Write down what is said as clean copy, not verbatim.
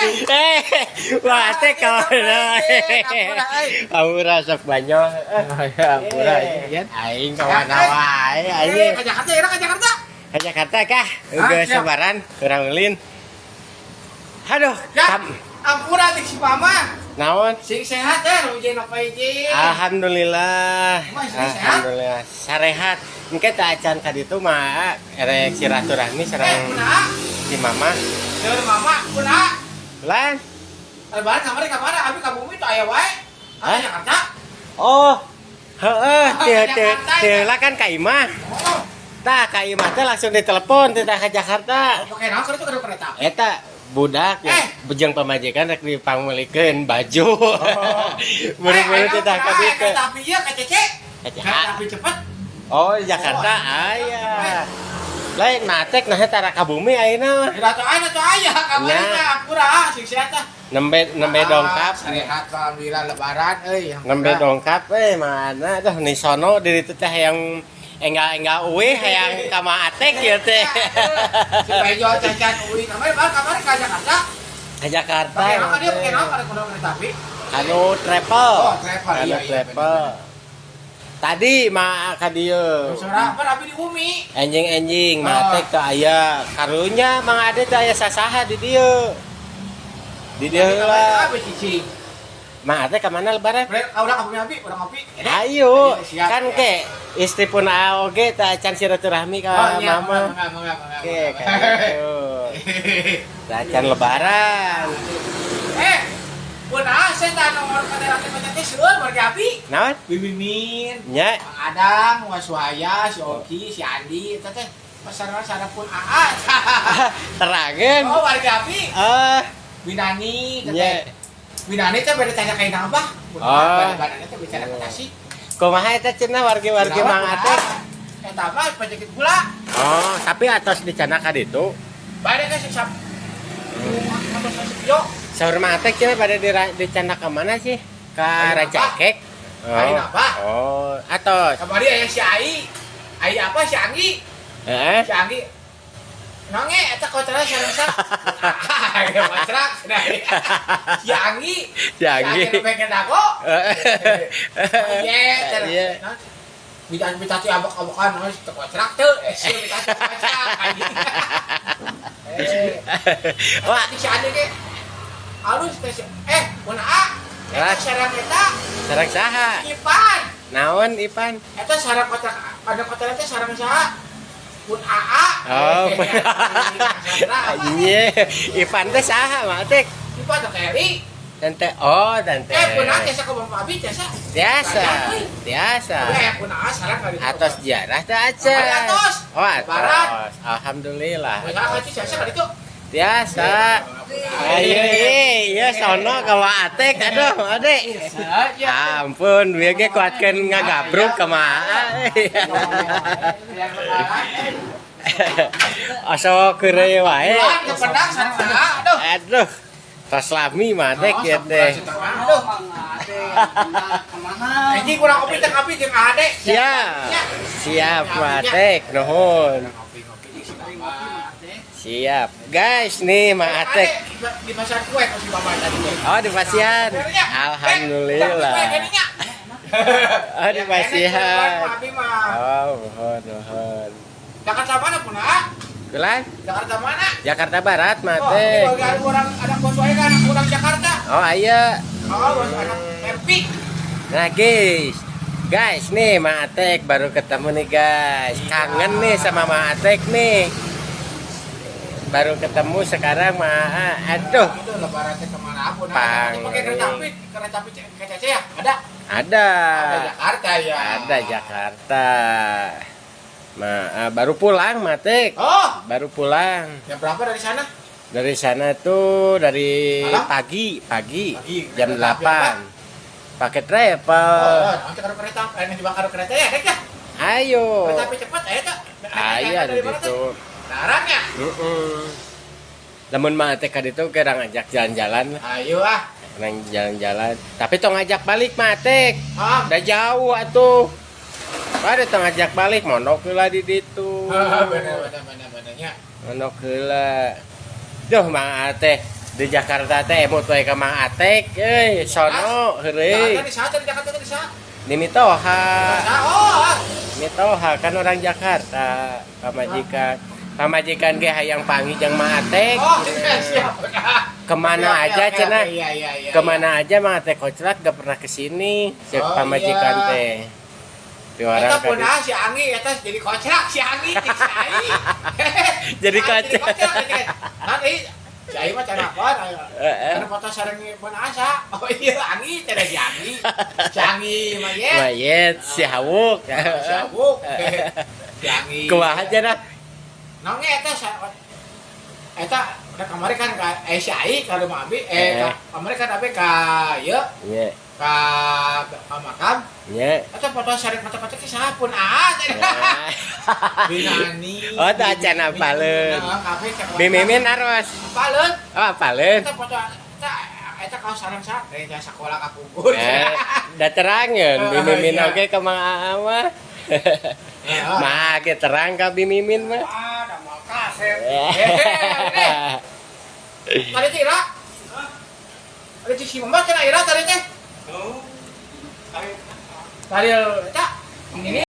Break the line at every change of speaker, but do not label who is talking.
Eh, wah teh kawan. Ampura sok banyak.
Ya, ampura ya.
Aing kawan wae aing.
Ke Jakarta ya, ke Jakarta.
Ke Jakarta kah? Udah
siap.
Sabaran kurang ulin. Aduh,
Ya, ampura tik si mama.
Naon?
Sing sehat ya, rujin apa hiji.
Alhamdulillah.
Mah, istri sehat?
Alhamdulillah. Sarehat. Engke teh acan ka ditu mah erek silaturahmi sareng
Kunaha?
Si mama.
Seur mama, kunaha?
Lan.
Lebaran kamari ka mana? Abi ka bumi tuh aya wae.
Hah?
Ah, Jakarta.
Oh. Heeh, teu teu
Jakarta,
teu
ya.
Lah kan ka imah.
Oh,
Tah ka imah teh langsung ditelepon teh tah ka Jakarta.
Pakai naon keur itu keur kereta?
Eta budak ya,
Eh.
bejeng pamajikan rek dipangmeulikeun baju. Buru-buru teh tah ka ditu.
Kereta api ieu KCC.
KCC.
Kereta api cepet.
Oh, Jakarta aya. Lain matek nah tara ka bumi ayeuna mah.
Tidak tahu aya tuh aya kamari
Nya.
Mah ampura sing sehat tah.
Nembe nembe dongkap.
Sehat alhamdulillah lebaran euy.
Nembe dongkap mana tuh nih sono di ditu teh yang enggal-enggal uih hayang ka Ma Atek ieu teh.
Si Bejo cacan uih kamari bal kamari ka Jakarta.
Ka Jakarta.
Pakai naon dia pakai naon kada kereta api?
Anu travel.
Oh, travel,
Anu
iya,
travel. Tadi mah ka dieu.
Sora apa abi di bumi?
Enjing-enjing
Oh.
Ma Atek teh aya karunya Mang Ade teh aya sasaha di dieu. Di dieu heula.
Abi cicing.
Mang Ade ka mana lebaran?
Bre, urang ka bumi abi, urang ngopi.
Ayo,
Siap,
kan
siap.
ke istri pun oge teh acan silaturahmi ka
Oh, iya,
mama.
mangga, mangga, mangga,
Oke,
mangga.
kayak gitu. Teh acan lebaran.
Eh, kunaha saya tah nomor kata rate teh seueur warga abi.
Naon?
Bibimin,
Nya.
Mang Adang, Waswaya, si Oki, si Andi, eta teh pasar sana pun AA.
Terangeun.
Oh, warga abi.
Ah,
Winani, teh.
Nya.
Winani teh beda tanya kayak apa?
Oh.
Badannya teh bicara ke Tasik.
Kumaha eta cenah wargi-wargi Mang Atek?
Eta mah penyakit gula.
Oh, tapi atos dicana ka ditu.
Bade kan sing atau sepio.
Saur Mang Atek cenah pada dicana ka mana sih? Ka
Ayeuna
Raja
apa?
Ekek. Oh.
Ayeuna apa?
Oh, atos.
Kamari aya si Ai. Ai apa si Anggi?
Heeh.
Si Anggi. Nonge eta kocara sareng sa. Ah, kocrak. Si Anggi.
Si Anggi.
Si Anggi pengen dago. Iya,
Iya.
Bita bita ti abok-abokan oh teu kocrak teu. Eh, si bita ti kocrak. Anjing. Eh,
Wah,
si Andi ge alus teh mun A eta
Lah.
sarang eta
sareng saha?
Ipan.
Naon Ipan?
Eta sarang kocrak pada kocrak teh sarang saha? Pun AA.
Oh, iya, Ipan teh saha Mang Atek?
Ipan teh Terry.
Tante, oh, tante.
Eh, pun A tiasa ke Bapak Abi tiasa.
Tiasa, tiasa.
Eh, pun A sarang kali.
Atos ziarah teh aja.
Atos.
Oh, atos.
Barat.
Alhamdulillah.
Misalkan kacau tiasa kali itu.
Tiasa. Ayo, iya, sono ka Mang Atek, aduh, adek. Ampun, bieu ge kuatkeun ngagabruk ka Maa. Osok keureuy wae.
Bulan kepedak sarang A, aduh.
Aduh. Tos lami mah Atek ya teh.
Aduh.
Kemana?
Anjing kurang kopi teh kopi jeung Ade.
Siap. Siap, Matek. Nuhun.
Ngopi-ngopi di sini.
Siap. Guys, nih Mang Atek.
Di pasar kue kalau si bapak tadi teh.
Oh, di pasian. Alhamdulillah. Oh, di pasian. Oh, nuhun, nuhun.
Jakarta mana pun ah?
Kulan?
Jakarta mana?
Jakarta Barat,
Oh,
Matek.
ini bagi orang anak bos wae kan anak orang Jakarta.
Oh, ayo.
Oh, bos anak MP.
Nah, guys. Guys, nih Mang Atek baru ketemu nih, guys. Kangen nih sama Mang Atek nih. Baru ketemu sekarang, Ma. Aduh,
Itu lebaran teh kemana pun.
Pang.
Pakai kereta api KCC ya? Ada.
Ada.
Ada Jakarta ya.
Ada Jakarta. Ma, baru pulang, Matek.
Oh,
Baru pulang.
jam berapa dari sana?
Dari sana tuh dari
Malam?
pagi, pagi,
Pagi,
jam
kereta api
8. Pakai travel.
Oh, nanti kalau kereta, nanti bakar kereta ya, dek ya.
Ayo.
Kereta api cepat, ayo tak.
Ayo ada gitu.
Larang ya?
Heeh. Lamun mah teh ka ditu keur ngajak jalan-jalan,
Ayo ah.
orang jalan-jalan. Tapi tong ngajak balik mah teh.
Ah.
Udah jauh atuh. Pada tong ngajak balik mondok heula di ditu.
Bener bener bener benernya.
Mondok heula. Duh, Mang Ateh. Di Jakarta teh emut we ka Mang Atek euy, sono heureuy.
Jakarta di saha teh, di Jakarta teh di saha?
Di mitoha.
Saha? Oh, ah.
Mitoha kan orang Jakarta, pamajikan. Pamajikan ge hayang panggih jeung Mang Atek.
Oh, iya, siap.
Kemana
Oke,
aja
oke,
cenah?
Oke, iya.
Kemana aja Mang Atek koclak gak pernah kesini cek
Oh,
pamajikan
iya.
teh. Di orang
Eta pun
tadi.
ah, si Anggi eta jadi kocak si Anggi cek si Ai.
Jadi
Ah,
kocak.
Jadi kocak. Kan si Ai mah cara apa?
Heeh.
Karena foto sareng pun asa. Oh iya, Anggi cara si Anggi. Si Anggi mah ye.
Mayet si Hawuk.
Si Abuk. Si Anggi.
Kumaha cenah?
Naon ge eta eta udah kemarin kan ka si Ai ka rumah abi
Eh.
ka kemarin kan abi ka ieu
Nya,
ka makam
nya.
eta foto sareng mata-mata ki saha pun ah.
Nah.
Binani.
Oh, teu acan apaleun.
Nah, kabeh cek
Bimimin aros.
Apaleun.
Oh, apaleun.
Eta foto eta eta kaos sareng sa teh jasa sekolah ka kubur.
Eh, da terangeun
Oh,
Bimimin
iya.
oge ka Mang Aa mah. Mah ge terang ka Bimimin mah.
Ah, da moal kasep. Tadi teh Ira. Tadi teh si Mama cenah Ira tadi teh.
Oh.
Tadi eta ini.